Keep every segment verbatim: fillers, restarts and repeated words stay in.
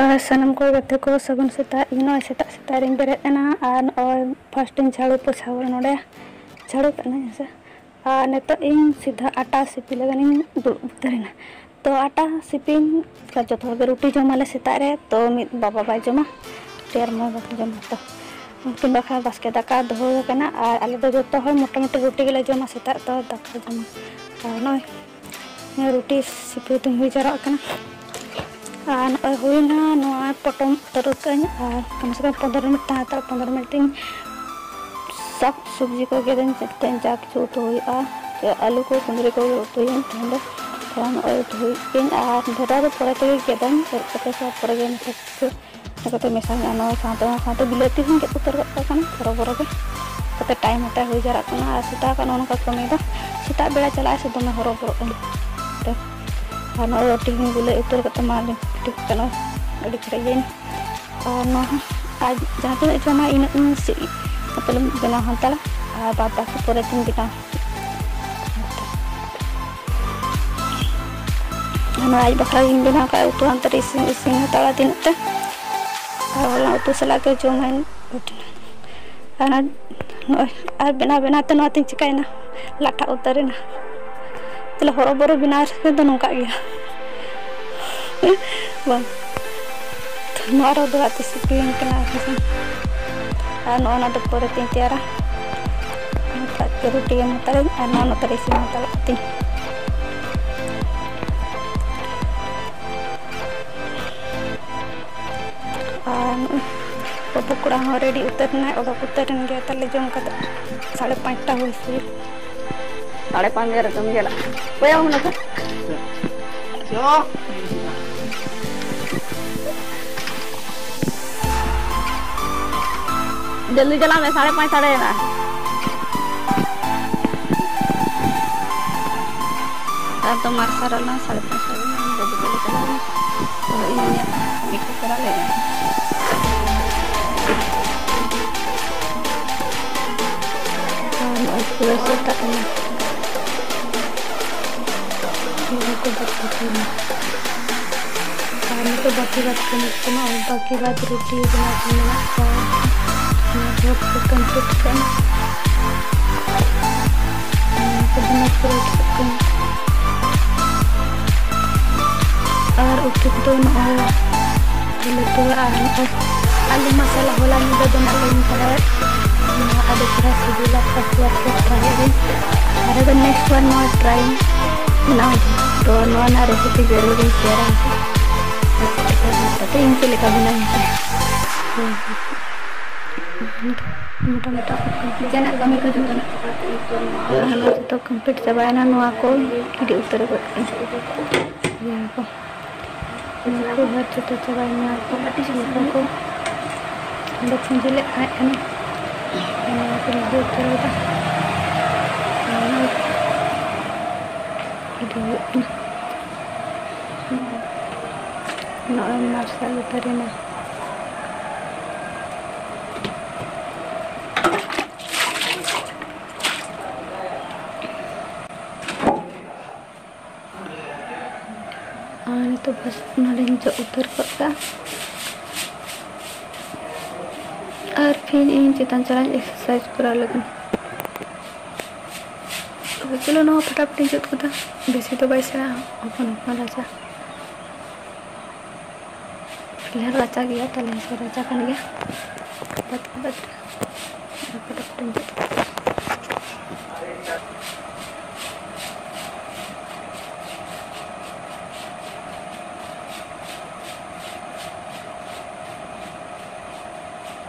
ᱟᱨ ᱥᱟᱱᱟᱢ ᱠᱚ ᱜᱟᱛᱮ ᱠᱚ, ᱥᱟᱹᱜᱩᱱ ᱥᱮᱛᱟᱜ᱾ ᱤᱧ ᱱᱚᱜᱼᱚᱭ ᱥᱮᱛᱟᱜ ᱥᱮᱛᱟᱜ ᱨᱤᱧ ᱵᱮᱨᱮᱫ ᱮᱱᱟ ᱟᱨ ᱱᱚᱜᱼᱚᱭ first ᱤᱧ ᱡᱷᱟᱲᱩ ᱯᱳᱪᱷᱟᱣ ᱠᱟᱱᱟ, ᱱᱚᱰᱮ ᱡᱷᱟᱲᱩ ᱠᱟᱜ ᱠᱟᱹᱱᱟᱹᱧ, ᱦᱮᱸ ᱥᱮ᱾ ᱟᱨ ᱱᱤᱛᱚᱜ ᱤᱧ ᱥᱤᱫᱷᱟᱹ ᱟᱴᱟ ᱥᱤᱯᱤ ᱞᱟᱹᱜᱤᱫ ᱤᱧ ᱫᱩᱲᱩᱵ ᱩᱛᱟᱹᱨᱮᱱᱟ᱾ ᱛᱚ ᱟᱴᱟ ᱥᱤᱯᱤᱧ, ᱡᱚᱛᱚ ᱦᱚᱲ ᱜᱮ ᱨᱩᱴᱤ ᱡᱚᱢᱟᱞᱮ ᱥᱮᱛᱟᱜ ᱨᱮ, ᱛᱚ ᱢᱤᱫ ᱵᱟᱵᱟ ᱵᱟᱭ ᱡᱚᱢᱟ, ᱨᱩᱴᱤ ᱟᱨ ᱢᱟᱭ ᱵᱟᱠᱚ ᱡᱚᱢᱟ᱾ ᱛᱚ ᱩᱱᱠᱤᱱ ᱵᱟᱠᱷᱨᱟ ᱵᱟᱥᱠᱮ ᱫᱟᱠᱟ ᱫᱚᱦᱚ ᱟᱠᱟᱱᱟ, ᱟᱨ ᱟᱞᱮ ᱫᱚ ᱡᱚᱛᱚ ᱦᱚᱲ ᱢᱚᱴᱟᱢᱩᱴᱤ ᱨᱩᱴᱤ ᱜᱮᱞᱮ ᱡᱚᱢᱟ ᱥᱮᱛᱟᱜ ᱫᱚ, ᱫᱟᱠᱟ ᱡᱚᱢᱟ᱾ ᱟᱨ ᱱᱚᱜᱼᱚᱭ ᱨᱩᱴᱤ ᱥᱤᱯᱤ ᱫᱚᱧ ᱦᱩᱭ ᱡᱟᱣᱨᱟᱜ ᱠᱟᱱᱟ᱾ ᱟᱨ ᱱᱚᱜᱼᱚᱭ ᱦᱩᱭᱱᱟ ᱱᱚᱣᱟ ᱯᱚᱴᱚᱢ ᱩᱛᱟᱹᱨ ᱠᱟᱹᱧ, ᱟᱨ ᱠᱚᱢ ᱥᱮ ᱠᱚᱢ ᱯᱚᱱᱫᱽᱨᱚ ᱢᱤᱱᱤᱴ ᱛᱟᱦᱮᱸ ᱦᱟᱛᱟᱲ, ᱯᱚᱱᱫᱽᱨᱚ ᱢᱤᱱᱤᱴ ᱤᱧ ᱥᱟᱠ ᱥᱚᱵᱽᱡᱤ ᱠᱚ ᱜᱮᱫᱟᱹᱧ, ᱪᱮᱫ ᱛᱮ ᱡᱟ ᱠᱤᱪᱷᱩ ᱩᱛᱩ ᱦᱩᱭᱩᱜᱼᱟ, ᱥᱮ ᱟᱹᱞᱩ ᱠᱚ, ᱠᱩᱸᱫᱽᱨᱤ ᱠᱚ ᱩᱛᱩᱭᱟᱹᱧ ᱛᱮᱦᱮᱧ ᱫᱚ᱾ ᱛᱷᱚᱲᱟ ᱱᱚᱜᱼᱚᱭ ᱩᱛᱩ ᱦᱩᱭᱩᱜ ᱜᱤᱧ, ᱟᱨ ᱵᱷᱮᱰᱟ ᱫᱚ ᱯᱚᱨᱮ ᱛᱮᱜᱮ ᱜᱮᱫᱟᱹᱧ, ᱜᱮᱫ ᱠᱟᱛᱮ ᱥᱟᱵ ᱯᱚᱨᱮ ᱜᱮ ᱢᱮᱥᱟ ᱠᱟᱛᱮ ᱢᱮᱥᱟᱧ, ᱟᱨ ᱱᱚᱣᱟ ᱥᱟᱶᱛᱮ, ᱚᱱᱟ ᱥᱟᱶᱛᱮ ᱵᱤᱞᱟᱹᱛᱤ ᱦᱚᱸᱧ ᱜᱮᱫ ᱩᱛᱟᱹᱨ ᱠᱟᱜ ᱠᱟᱱᱟ ᱦᱚᱨᱚᱵᱚᱨᱚ ᱜᱮ᱾ ᱠᱟᱛᱮ ᱴᱟᱭᱤᱢ ᱦᱟᱛᱟᱣ ᱦᱩᱭ ᱡᱟᱣᱨᱟᱜ ᱠᱟᱱᱟ, ᱟᱨ ᱥᱮᱛᱟᱜ ᱠᱷᱚᱱ ᱱᱚᱜᱼᱚ ᱱᱚᱝᱠᱟ ᱠᱟᱹᱢᱤ ᱫᱚ ᱥᱮᱛᱟᱜ ᱵᱮᱲᱟ ᱪᱟᱞᱟᱜᱼᱟ ᱥᱮ ᱫᱚᱢᱮ ᱦᱚᱨᱚᱵᱚᱨᱚᱜ ᱠᱟᱱᱟ᱾ ᱛᱚ, ᱟᱨ ᱱᱚᱜᱼᱚᱭ ᱨᱩᱴᱤ ᱦᱚᱸᱧ ᱜᱩᱞᱟᱹ ᱩᱛᱟᱹᱨ ᱠᱟᱛᱮ ᱢᱟ ᱞᱤᱧ ᱴᱷᱤᱠ ᱠᱟᱱᱟ, ᱟᱹᱰᱤ ᱪᱮᱦᱨᱟ ᱤᱭᱟᱹᱭᱮᱱᱟ᱾ ᱟᱨ ᱱᱚᱣᱟ ᱦᱚᱸ ᱟᱨ ᱡᱟᱦᱟᱸ ᱛᱤᱱᱟᱹᱜ ᱡᱚᱢᱟ ᱤᱱᱟᱹᱜ ᱤᱧ ᱥᱤ-, ᱢᱚᱛᱞᱚᱵ ᱵᱮᱱᱟᱣ ᱦᱟᱛᱟᱲᱟ, ᱟᱨ ᱵᱟᱫ ᱵᱟᱹᱠᱤ ᱯᱚᱨᱮ ᱛᱤᱧ ᱵᱮᱱᱟᱣᱟ᱾ ᱱᱚᱣᱟ ᱟᱡ ᱵᱟᱠᱷᱨᱟ ᱜᱤᱧ ᱵᱮᱱᱟᱣ ᱠᱟᱜᱼᱟ ᱩᱛᱩ, ᱦᱟᱱᱛᱮ ᱨᱮ ᱤᱥᱤᱱ, ᱤᱥᱤᱱ ᱦᱟᱛᱟᱲᱟ ᱛᱤᱱᱟᱹᱜ ᱛᱮ᱾ ᱟᱨ ᱦᱚᱞᱟ ᱩᱛᱩ ᱥᱟᱞᱟᱜ ᱜᱮ ᱡᱚᱢᱟᱹᱧ ᱨᱩᱴᱤ᱾ ᱟᱨ ᱱᱚᱜᱼᱚᱭ, ᱟᱨ ᱵᱮᱱᱟᱣ ᱵᱮᱱᱟᱣ ᱛᱮ ᱱᱚᱣᱟ ᱛᱤᱧ ᱪᱤᱠᱟᱹᱭᱮᱱᱟ, ᱞᱟᱴᱷᱟ ᱩᱛᱟᱹᱨᱮᱱᱟ᱾ ᱛᱟᱦᱞᱮ ᱦᱚᱨᱚᱵᱚᱨᱚ ᱵᱮᱱᱟᱣ ᱨᱮ ᱫᱚ ᱱᱚᱝᱠᱟᱜ ᱜᱮᱭᱟ᱾ ᱵᱟᱝ, ᱱᱚᱣᱟ ᱨᱮᱦᱚᱸ ᱫᱚᱦᱲᱟ ᱛᱮ ᱥᱤᱯᱤᱭᱟᱹᱧ ᱠᱟᱱᱟ ᱟᱨ ᱱᱚᱜᱼᱚ ᱱᱚᱣᱟ ᱫᱚ ᱯᱚᱨᱮ ᱛᱤᱧ ᱛᱮᱭᱟᱨᱟ᱾ ᱱᱚᱝᱠᱟ ᱨᱩᱴᱤ ᱮᱢ ᱦᱟᱛᱟᱲᱟᱹᱧ ᱟᱨ ᱱᱚᱣᱟ ᱱᱚᱛᱮ ᱨᱮ ᱤᱥᱤᱱ ᱦᱟᱛᱟᱲᱚᱜ ᱛᱤᱧ᱾ ᱟᱨ ᱱᱚᱜᱼᱚᱭ ᱵᱟᱹᱵᱩ ᱠᱚᱲᱟ ᱦᱚᱸ ᱨᱮᱰᱤ ᱩᱛᱟᱹᱨ ᱮᱱᱟᱭ, ᱚᱰᱚᱠ ᱩᱛᱟᱹᱨ ᱮᱱ ᱜᱮᱭᱟ᱾ ᱛᱟᱦᱞᱮ ᱡᱚᱢ ᱠᱟᱛᱮ ᱥᱟᱲᱮ ᱯᱟᱸᱪᱴᱟ ᱦᱩᱭ ᱥᱩᱭ᱾ ᱥᱟᱲᱮ ᱯᱟᱸᱪ ᱵᱟᱡᱮ ᱨᱮ ᱠᱟᱹᱢᱤ ᱪᱟᱞᱟᱜ᱾ ᱚᱠᱚᱭᱟᱜ ᱦᱩᱱᱟᱹᱝ? ᱡᱚᱞᱫᱤ ᱪᱟᱞᱟᱜ ᱢᱮ, ᱥᱟᱲᱮ ᱯᱟᱸᱪ ᱥᱟᱲᱮᱭᱮᱱᱟ᱾ ᱟᱨ ᱫᱚ ᱢᱟᱨᱥᱟᱞ ᱟᱞᱟᱝ ᱥᱟᱲᱮ ᱯᱟᱸᱪ ᱥᱟᱲᱮᱭᱮᱱᱟ, ᱵᱟᱹᱵᱩ ᱛᱟᱞᱮ ᱪᱟᱞᱟᱣ ᱮᱱᱟ᱾ ᱛᱚ ᱤᱧ ᱤᱧᱟᱹᱜ ᱠᱟᱹᱢᱤ ᱠᱚ ᱠᱚᱨᱟᱣ ᱞᱮᱜᱮ᱾ ᱟᱨ ᱱᱚᱜᱼᱚᱭ ᱯᱩᱨᱟᱹ ᱥᱮᱛᱟᱜ ᱮᱱᱟ᱾ ᱱᱚᱣᱟ ᱠᱚ ᱫᱚ ᱴᱷᱤᱠ ᱮᱱᱟ᱾ ᱟᱨ ᱱᱤᱛᱚᱜ ᱵᱟᱹᱠᱤ ᱵᱟᱫ ᱠᱟᱹᱢᱤ ᱠᱚ ᱢᱮᱱᱟᱜᱼᱟ, ᱵᱟᱹᱠᱤ ᱵᱟᱫ ᱨᱩᱴᱤ ᱵᱮᱱᱟᱣ ᱠᱚ ᱢᱮᱱᱟᱜ ᱠᱚᱣᱟ᱾ ᱚᱱᱟ ᱠᱚ ᱠᱚᱢᱯᱞᱤᱴ ᱠᱟᱜᱼᱟ᱾ ᱚᱱᱟ ᱠᱚ ᱵᱮᱱᱟᱣ ᱯᱩᱨᱟᱹᱣ ᱠᱟᱜ ᱠᱚᱣᱟᱧ᱾ ᱟᱨ ᱩᱛᱩ ᱠᱚᱫᱚ ᱱᱚᱜᱼᱚᱭ ᱞᱮ ᱩᱛᱩᱭᱟ᱾ ᱟᱨ ᱱᱚᱜᱼᱚᱭ ᱟᱹᱞᱩ ᱢᱟᱥᱟᱞᱟ ᱦᱚᱞᱟ ᱧᱤᱫᱟᱹ ᱵᱮᱱᱟᱣ ᱞᱮᱱ ᱛᱟᱦᱮᱸᱫ, ᱱᱚᱣᱟ ᱟᱹᱰᱤ ᱪᱮᱦᱨᱟ ᱥᱤᱵᱤᱞᱟ᱾ ᱯᱷᱟᱥᱴ ᱵᱟᱨ ᱠᱮ ᱴᱨᱟᱭ ᱟᱹᱧ, ᱟᱨ ᱟᱫᱚ ᱱᱮᱠᱥᱴ ᱵᱟᱨ ᱱᱚᱣᱟ ᱴᱨᱟᱭ ᱤᱧ ᱵᱮᱱᱟᱣ ᱤᱧ᱾ ᱛᱚ ᱱᱚᱣᱟ ᱨᱮᱱᱟᱜ ᱨᱮᱥᱤᱯᱤ ᱡᱟᱹᱨᱩᱲ ᱤᱧ ᱥᱮᱭᱟᱨᱟ᱾ ᱛᱟᱛᱮ ᱤᱧ ᱪᱮᱫ ᱞᱮᱠᱟ ᱵᱮᱱᱟᱣ ᱤᱧ ᱥᱮ᱾ ᱢᱚᱴᱟ ᱢᱚᱴᱟ ᱡᱟᱦᱟᱱᱟᱜ ᱠᱟᱹᱢᱤ ᱠᱚ ᱡᱚᱛᱚᱱᱟᱜ ᱪᱟᱵᱟ ᱠᱮᱫ ᱤᱧ᱾ ᱛᱚ ᱱᱚᱣᱟ ᱡᱚᱛᱚ ᱠᱚᱢᱯᱞᱤᱴ ᱪᱟᱵᱟᱭᱮᱱᱟ, ᱱᱚᱣᱟ ᱠᱚ ᱜᱤᱰᱤ ᱩᱛᱟᱹᱨ ᱜᱚᱫ ᱠᱟᱜ ᱤᱧ᱾ ᱤᱭᱟᱹ ᱠᱚ ᱱᱚᱣᱟ ᱠᱚ ᱵᱷᱟᱡᱟ ᱪᱟᱵᱟᱭᱮᱱᱟ, ᱠᱟᱹᱴᱤᱡ ᱦᱟᱞᱠᱟ ᱠᱚ ᱚᱸᱰᱮ ᱯᱩᱸᱡᱤ ᱞᱮᱫ ᱛᱟᱦᱮᱸ ᱠᱟᱱᱟ᱾ ᱱᱚᱣᱟ ᱠᱚ ᱜᱤᱰᱤ ᱩᱛᱟᱹᱨ ᱠᱮᱫᱟ᱾ ᱟᱨ ᱜᱤᱰᱤ ᱦᱩᱭᱩᱜ ᱠᱟᱱᱟ᱾ ᱱᱚᱜᱼᱚᱭ ᱢᱟᱨᱥᱟᱞ ᱩᱛᱟᱹᱨᱮᱱᱟ᱾ ᱟᱨ ᱱᱤᱛᱚᱜ ᱵᱟᱥ ᱱᱚᱰᱮᱧ ᱡᱚᱜ ᱩᱛᱟᱹᱨ ᱜᱚᱫ ᱠᱟᱜᱼᱟ᱾ ᱟᱨ ᱯᱷᱤᱨ ᱤᱧ ᱪᱮᱛᱟᱱ ᱪᱟᱞᱟᱜ ᱤᱧ ᱮᱠᱥᱟᱨᱥᱟᱭᱤᱡᱽ ᱠᱚᱨᱟᱣ ᱞᱟᱹᱜᱤᱫ᱾ ᱛᱚᱵᱮ ᱪᱚᱞᱚ, ᱱᱚᱣᱟ ᱯᱷᱟᱴᱟᱯᱷᱟᱴᱤᱧ ᱡᱩᱛ ᱠᱟᱫᱟ᱾ ᱵᱮᱥᱤ ᱫᱚ ᱵᱟᱭ ᱥᱮᱬᱟ, ᱦᱚᱯᱚᱱ ᱦᱚᱯᱚᱱ ᱨᱟᱡᱟ᱾ ᱯᱷᱤᱞᱦᱟᱞ ᱨᱟᱪᱟ ᱜᱮᱭᱟ, ᱛᱟᱦᱞᱮ ᱨᱟᱪᱟ ᱠᱟᱱ ᱜᱮᱭᱟ᱾ ᱵᱟᱫ ᱵᱟᱫ ᱯᱷᱟᱴᱟᱯᱷᱟᱴᱤᱧ ᱡᱩᱛ ᱠᱟᱫᱟ᱾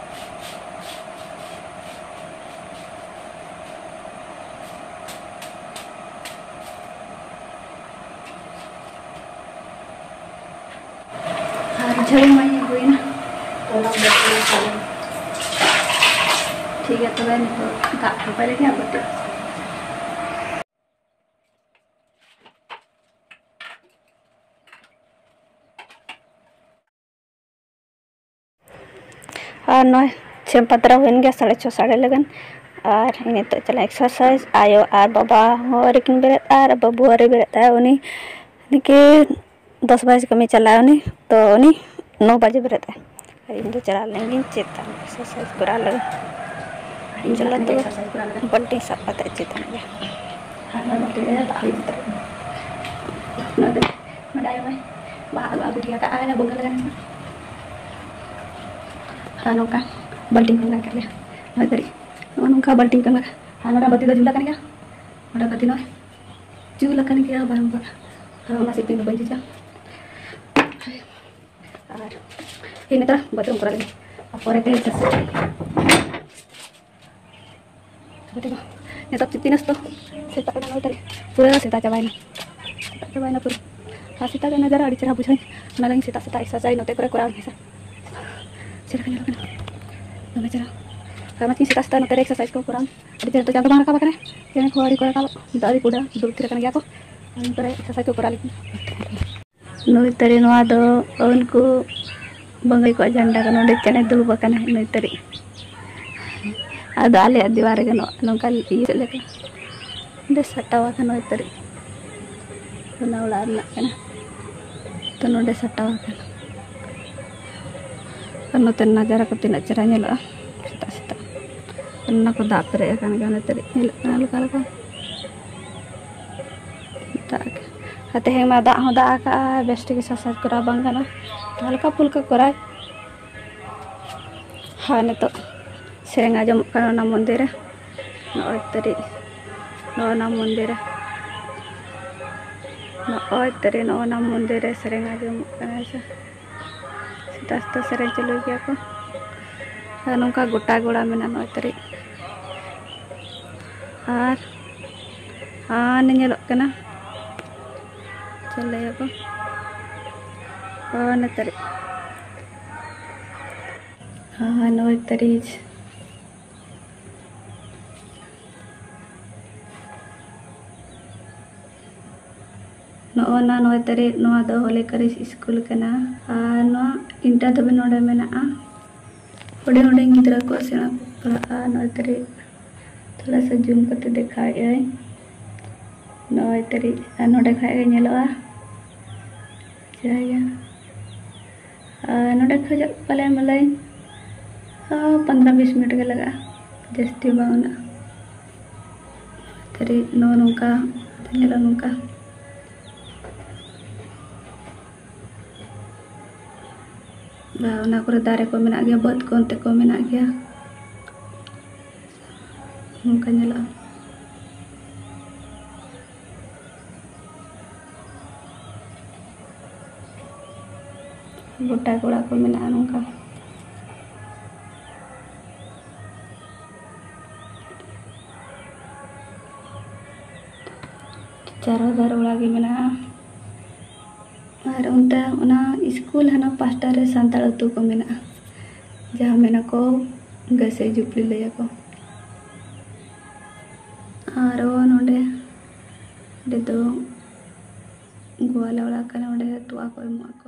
ᱟᱨ ᱡᱷᱟᱹᱲ ᱢᱟ ᱤᱧᱟᱹᱜ ᱦᱩᱭᱱᱟ᱾ ᱛᱚ ᱚᱱᱟ ᱠᱚᱫᱚ ᱯᱩᱨᱟᱹ ᱥᱟᱞᱟ᱾ ᱴᱷᱤᱠ ᱜᱮᱭᱟ, ᱛᱚᱵᱮ ᱱᱤᱛᱚᱜ ᱫᱟᱜ ᱦᱚᱯᱚᱭ ᱞᱟᱹᱜᱤᱫ ᱟᱨ ᱠᱟᱹᱴᱤᱡ᱾ ᱟᱨ ᱱᱚᱜᱼᱚᱭ ᱪᱷᱮᱢ ᱯᱟᱛᱨᱟ ᱦᱩᱭᱮᱱ ᱜᱮᱭᱟ ᱥᱟᱲᱮ ᱪᱷᱚ ᱥᱟᱲᱮ ᱞᱮᱠᱟᱱ᱾ ᱟᱨ ᱱᱤᱛᱚᱜ ᱪᱟᱞᱟᱜ ᱮᱠᱥᱟᱨᱥᱟᱭᱤᱡᱽ᱾ ᱟᱭᱳ ᱟᱨ ᱵᱟᱵᱟ ᱦᱚᱸ ᱟᱹᱣᱨᱤ ᱠᱤᱱ ᱵᱮᱨᱮᱫ, ᱟᱨ ᱵᱟᱹᱵᱩ ᱟᱹᱣᱨᱤ ᱵᱮᱨᱮᱫ ᱛᱟᱭ, ᱩᱱᱤ ᱱᱤᱠᱤ ᱫᱚᱥ ᱵᱟᱡᱮ ᱠᱟᱹᱢᱤ ᱪᱟᱞᱟᱜᱼᱟ ᱩᱱᱤ, ᱛᱚ ᱩᱱᱤ ᱱᱚ ᱵᱟᱡᱮ ᱵᱮᱨᱮᱫ ᱟᱭ᱾ ᱤᱧ ᱫᱚ ᱪᱟᱞᱟᱣ ᱞᱮᱱ ᱜᱤᱧ ᱪᱮᱛᱟᱱ ᱮᱠᱥᱟᱨᱥᱟᱭᱤᱡᱽ ᱠᱚᱨᱟᱣ ᱞᱟᱹᱜᱤᱫ᱾ ᱤᱧ ᱪᱟᱞᱟᱣ ᱛᱚᱵᱮ ᱵᱟᱹᱞᱴᱤᱱ ᱥᱟᱵ ᱠᱟᱛᱮ ᱪᱮᱛᱟᱱ ᱜᱮ᱾ ᱟᱨ ᱱᱚᱣᱟ ᱵᱟᱹᱞᱴᱤᱱ ᱨᱮ ᱫᱟᱜ ᱦᱩᱭᱩᱜ ᱛᱟᱞᱮᱭᱟ᱾ ᱱᱚᱣᱟ ᱫᱚ ᱵᱟᱰᱟᱭ ᱢᱮ, ᱵᱟᱦᱟ ᱫᱚ ᱟᱹᱜᱩ ᱴᱷᱤᱠ ᱟᱠᱟᱫᱼᱟ, ᱵᱚᱸᱜᱟ ᱞᱟᱜᱟᱱ᱾ ᱟᱨ ᱱᱚᱝᱠᱟ ᱵᱟᱹᱞᱴᱤᱱ ᱠᱚ ᱞᱟᱜᱟᱣ ᱠᱟᱜ ᱞᱮᱭᱟ᱾ ᱱᱚᱣᱟ ᱫᱟᱨᱮ ᱱᱚᱜᱼᱚ ᱱᱚᱝᱠᱟ ᱵᱟᱹᱞᱴᱤᱱ ᱠᱟᱱᱟ᱾ ᱟᱨ ᱱᱚᱰᱮ ᱵᱟᱹᱛᱤ ᱫᱚ ᱡᱩᱞ ᱟᱠᱟᱱ ᱜᱮᱭᱟ, ᱱᱚᱰᱮ ᱵᱟᱹᱛᱤ ᱱᱚᱜᱼᱚᱭ ᱡᱩᱞ ᱟᱠᱟᱱ ᱜᱮᱭᱟ, ᱵᱟᱝ ᱵᱟᱝ᱾ ᱟᱨ ᱚᱱᱟ ᱥᱤᱯᱤ ᱫᱚ ᱵᱟᱹᱧ ᱡᱩᱡᱟ᱾ ᱟᱨ ᱤᱧ ᱱᱮᱛᱟᱨ ᱵᱟᱛᱷᱨᱩᱢ ᱠᱚᱨᱟᱣ ᱞᱟᱹᱜᱤᱫ᱾ ᱟᱨ ᱯᱚᱨᱮ ᱛᱮ ᱵᱟᱛᱷᱨᱩᱢ᱾ ᱱᱤᱛᱚᱜ ᱛᱤᱱᱟᱹᱜ ᱛᱚ ᱥᱮᱛᱟᱜ ᱠᱟᱱᱟ, ᱱᱚᱭ ᱛᱟᱹᱨᱤᱠᱷ᱾ ᱯᱩᱨᱟᱹ ᱥᱮᱛᱟᱜ ᱪᱟᱵᱟᱭᱮᱱᱟ, ᱥᱮᱛᱟᱜ ᱪᱟᱵᱟᱭᱮᱱᱟ ᱯᱩᱨᱟᱹ᱾ ᱟᱨ ᱥᱮᱛᱟᱜ ᱨᱮ ᱱᱟᱡᱟᱨᱟ ᱟᱹᱰᱤ ᱪᱮᱦᱨᱟ ᱵᱩᱡᱷᱟᱹᱣ᱾ ᱚᱱᱟ ᱞᱟᱹᱜᱤᱫ ᱥᱮᱛᱟᱜ ᱥᱮᱛᱟᱜ ᱮᱠᱥᱟᱨᱥᱟᱭᱤᱡᱽ ᱱᱚᱛᱮ ᱠᱚᱨᱮ ᱠᱚᱨᱟᱣ ᱦᱮᱸ ᱥᱮ᱾ ᱪᱮᱫ ᱞᱮᱠᱟ ᱧᱮᱞᱚᱜ ᱠᱟᱱᱟ? ᱫᱚᱢᱮ ᱪᱮᱦᱨᱟ᱾ ᱟᱨ ᱢᱟᱛᱠᱚᱢ ᱥᱮᱛᱟᱜ ᱥᱮᱛᱟᱜ ᱱᱚᱛᱮ ᱨᱮ ᱮᱠᱥᱟᱨᱥᱟᱭᱤᱡᱽ ᱠᱚ ᱠᱚᱨᱟᱣ᱾ ᱟᱹᱰᱤ ᱪᱮᱦᱨᱟ ᱛᱚ ᱪᱟᱸᱫᱚ ᱵᱟᱝ ᱨᱟᱠᱟᱵ ᱟᱠᱟᱱᱟ᱾ ᱪᱮᱬᱮ ᱠᱚ ᱟᱹᱰᱤ ᱠᱚ ᱨᱟᱠᱟᱵ, ᱫᱟᱜ ᱟᱹᱰᱤ ᱠᱩᱰᱟᱹ ᱫᱩᱲᱩᱵ ᱛᱷᱤᱨ ᱟᱠᱟᱱ ᱜᱮᱭᱟ ᱠᱚ᱾ ᱟᱨ ᱱᱚᱛᱮ ᱨᱮ ᱮᱠᱥᱟᱨᱥᱟᱭᱤᱡᱽ ᱠᱚ ᱠᱚᱨᱟᱣ ᱞᱟᱹᱜᱤᱫ᱾ ᱱᱩᱭ ᱛᱟᱹᱨᱤ ᱱᱚᱣᱟ ᱫᱚ ᱩᱱᱠᱩ ᱵᱟᱝᱜᱟᱞᱤ ᱠᱚᱣᱟᱜ ᱡᱷᱟᱱᱰᱟ ᱠᱟᱱᱟ᱾ ᱱᱚᱰᱮ ᱪᱮᱬᱮ ᱫᱩᱲᱩᱵ ᱟᱠᱟᱱᱟᱭ ᱱᱩᱭ ᱛᱟᱹᱨᱤ᱾ ᱟᱫᱚ ᱟᱞᱮᱭᱟᱜ ᱫᱮᱣᱟᱞ ᱨᱮᱜᱮ ᱱᱚ-, ᱱᱚᱝᱠᱟ ᱤᱭᱟᱹ ᱪᱮᱫ ᱞᱮᱠᱟ ᱚᱸᱰᱮ ᱥᱟᱴᱟᱣ ᱟᱠᱟᱱᱟ ᱱᱩᱭ ᱛᱟᱹᱨᱤ᱾ ᱚᱱᱟ ᱚᱲᱟᱜ ᱨᱮᱱᱟᱜ ᱠᱟᱱᱟ᱾ ᱛᱚ ᱱᱚᱰᱮ ᱥᱟᱴᱟᱣ ᱟᱠᱟᱱᱟ᱾ ᱟᱨ ᱱᱚᱛᱮ ᱱᱟᱡᱟᱨᱟ ᱠᱚ ᱛᱤᱱᱟᱹᱜ ᱪᱮᱦᱨᱟ ᱧᱮᱞᱚᱜᱼᱟ ᱥᱮᱛᱟᱜ ᱥᱮᱛᱟᱜ᱾ ᱚᱱᱟ ᱠᱚ ᱫᱟᱜ ᱯᱮᱨᱮᱡ ᱟᱠᱟᱱ ᱜᱮᱭᱟ, ᱚᱱᱟ ᱛᱟᱹᱨᱤ ᱧᱮᱞᱚᱜ ᱠᱟᱱᱟ ᱦᱟᱞᱠᱟ ᱦᱟᱞᱠᱟ᱾ ᱫᱟᱜ ᱟᱠᱟᱫ᱾ ᱟᱨ ᱛᱮᱦᱮᱧ ᱢᱟ ᱫᱟᱜ ᱦᱚᱸ ᱫᱟᱜ ᱟᱠᱟᱫᱼᱟ, ᱵᱮᱥ ᱴᱷᱤᱠ ᱮᱠᱥᱟᱨᱥᱟᱭᱤᱡᱽ ᱠᱚᱨᱟᱣ ᱵᱟᱝ ᱜᱟᱱᱚᱜᱼᱟ, ᱛᱚ ᱦᱟᱞᱠᱟ ᱯᱷᱩᱞᱠᱟ ᱠᱚᱨᱟᱣ᱾ ᱦᱮᱸ, ᱱᱤᱛᱚᱜ ᱥᱮᱨᱮᱧ ᱟᱸᱡᱚᱢᱚᱜ ᱠᱟᱱᱟ ᱚᱱᱟ ᱢᱚᱱᱫᱤᱨ ᱨᱮ᱾ ᱱᱚᱜᱼᱚᱭ ᱛᱟᱹᱨᱤ, ᱱᱚᱜᱼᱚ ᱱᱟ ᱢᱚᱱᱫᱤᱨ ᱨᱮ, ᱱᱚᱜᱼᱚᱭ ᱛᱟᱹᱨᱤ, ᱱᱚᱜᱼᱚ ᱱᱟ ᱢᱚᱱᱫᱤᱨ ᱨᱮ ᱥᱮᱨᱮᱧ ᱟᱸᱡᱚᱢᱚᱜ ᱠᱟᱱᱟ ᱦᱮᱸ ᱥᱮ᱾ ᱥᱮᱛᱟᱜ ᱥᱮᱛᱟᱜ ᱥᱮᱨᱮᱧ ᱪᱟᱹᱞᱩᱭ ᱜᱮᱭᱟ ᱠᱚ᱾ ᱟᱨ ᱱᱚᱝᱠᱟ ᱜᱚᱴᱟ ᱜᱚᱲᱟ ᱢᱮᱱᱟᱜᱼᱟ ᱱᱚᱜᱼᱚᱭ ᱛᱟᱹᱨᱤ᱾ ᱟᱨ, ᱟᱨ ᱧᱮᱞᱚᱜ ᱠᱟᱱᱟ ᱪᱮᱫ ᱞᱟᱹᱭᱟᱠᱚ, ᱚ, ᱱᱚᱛᱮ ᱨᱮ, ᱟᱨ ᱱᱚᱭ ᱛᱟᱹᱨᱤᱡ᱾ ᱱᱚᱜᱼᱚ ᱱᱟ ᱱᱚᱭ ᱛᱟᱹᱨᱤᱡ, ᱱᱚᱣᱟ ᱫᱚ ᱦᱚᱞᱮ ᱠᱟᱹᱨᱤᱥ ᱥᱠᱩᱞ ᱠᱟᱱᱟ᱾ ᱟᱨ ᱱᱚᱣᱟ ᱤᱱᱴᱟᱨ ᱫᱷᱟᱹᱵᱤᱡ ᱱᱚᱰᱮ ᱢᱮᱱᱟᱜᱼᱟ᱾ ᱦᱩᱰᱤᱧ ᱦᱩᱰᱤᱧ ᱜᱤᱫᱽᱨᱟᱹ ᱠᱚ ᱥᱮᱬᱟ ᱠᱚ ᱯᱟᱲᱦᱟᱜᱼᱟ ᱱᱚᱭ ᱛᱟᱹᱨᱤᱡ᱾ ᱛᱷᱚᱲᱟ ᱥᱟ ᱡᱩᱢ ᱠᱟᱛᱮ ᱫᱮᱠᱷᱟᱣᱮᱫ ᱟᱹᱧ᱾ ᱱᱚᱭ ᱛᱟᱹᱨᱤᱡ, ᱟᱨ ᱱᱚᱰᱮ ᱠᱷᱚᱡ ᱜᱮ ᱧᱮᱞᱚᱜᱼᱟ᱾ ᱡᱟᱭᱜᱟ᱾ ᱟᱨ ᱱᱚᱰᱮ ᱠᱷᱚᱡᱟᱜ ᱯᱟᱞᱮᱱ ᱵᱚᱞᱮ, ᱟᱨ ᱯᱚᱱᱫᱽᱨᱚ ᱵᱤᱥ ᱢᱤᱱᱤᱴ ᱜᱮ ᱞᱟᱜᱟᱜᱼᱟ, ᱡᱟᱹᱥᱛᱤ ᱵᱟᱝ ᱩᱱᱟᱹᱜ᱾ ᱛᱟᱹᱨᱤ ᱱᱚᱜᱼᱚ ᱱᱚᱝᱠᱟ ᱧᱮᱞᱚᱜᱼᱟ, ᱱᱚᱝᱠᱟ᱾ ᱵᱟ, ᱚᱱᱟ ᱠᱚᱨᱮ ᱫᱟᱨᱮ ᱠᱚ ᱢᱮᱱᱟᱜ ᱜᱮᱭᱟ, ᱵᱟᱹᱫᱽ ᱠᱚ ᱚᱱᱛᱮ ᱠᱚ ᱢᱮᱱᱟᱜ ᱜᱮᱭᱟ, ᱱᱚᱝᱠᱟ ᱧᱮᱞᱚᱜᱼᱟ᱾ ᱜᱚᱴᱟ ᱜᱮ ᱚᱲᱟᱜ ᱠᱚ ᱢᱮᱱᱟᱜᱼᱟ ᱱᱚᱝᱠᱟ᱾ ᱪᱟᱨ ᱦᱟᱡᱟᱨ ᱚᱲᱟᱜ ᱜᱮ ᱢᱮᱱᱟᱜᱼᱟ᱾ ᱟᱨ ᱚᱱᱛᱮ ᱚᱱᱟ ᱥᱠᱩᱞ ᱦᱟᱱᱟ ᱯᱟᱥᱴᱟ ᱨᱮ ᱥᱟᱱᱛᱟᱲ ᱟᱹᱛᱩ ᱠᱚ ᱢᱮᱱᱟᱜᱼᱟ, ᱡᱟᱦᱟᱸ ᱢᱮᱱᱟᱠᱚ ᱜᱟᱹᱥᱟᱹᱭ ᱡᱩᱯᱞᱤ ᱞᱟᱹᱭᱟᱠᱚ᱾ ᱟᱨ ᱱᱚᱰᱮ, ᱱᱚᱰᱮ ᱫᱚ ᱜᱳᱣᱟᱞᱟ ᱚᱲᱟᱜ ᱠᱟᱱᱟ, ᱚᱸᱰᱮ ᱛᱚᱣᱟ ᱠᱚ ᱮᱢᱚᱜ ᱟᱠᱚ᱾